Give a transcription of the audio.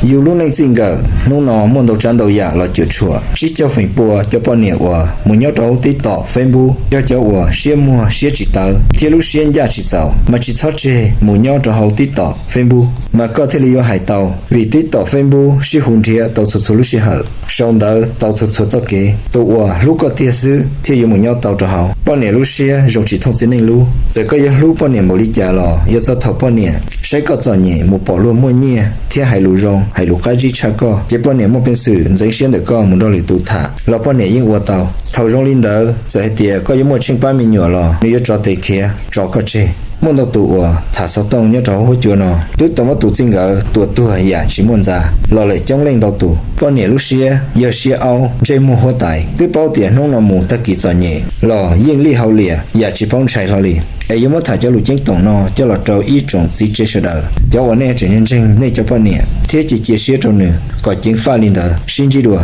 Yus lub neej txij nkawm hnub no muaj ntau tsav ntau yam los cuam tshuam. Tsib caug feem pua cov poj niam uas mus nyob rau hauv TikTok, Facebook yog cov uas siab muag siab tsis tawv thiab lub siab ncaj tsis txaus, mas tsis txhob tseg mus nyob rau hauv TikTok, Facebook mas koj thiaj li yuav hais tau, vim TikTok, Facebook sib hu nrhiav tau txhua txhua lub sij hawm, sau ntawv tau txhua txhua txoj kev. Tus uas hlub koj tiag xwb thiaj yuav mus nyob tau rau hauv. Poj niam lub siab zoo tsis thooj txiv neej lub. Txawm koj yuav hlub poj niam npaum li cas los yog txog thaum poj niam saib koj txom nyem mus pom luag muaj nyiaj thiab hais lus zoo hais lus qab zib tshaj koj, ces poj niam muaj peev xwm ntxeev siab ntawm koj mus nrog lwm tus tham los poj niam yeej ua tau. Thaum zoo li ntawd, txawm hais tias koj yuav muaj tsheej pab me nyuam los nws yuav tso tes khiav tso koj tseg. Muaj ntau tus uas tham xov tooj nyob rau hauv huab cua no twb tau muab tus txij nkawm tua tuag yam tsis muaj ntxa los lawm coob leej ntau tus. Poj niam lub siab yog siab aub ntsej muag huab tais, twb paub tias hnub no mus tag kis txom nyem los yeej lij hauv liam yam tsis paub ntshai hlo li. Es yuav muab tham cov lus ceeb toom no coj los rau ib tsoom txiv tsev sawv daws, cov uas nej tseem ntseeg nej cov poj niam thiab cia cia siab rau nws kom ceev faj li ntawd. Sib ntsib dua.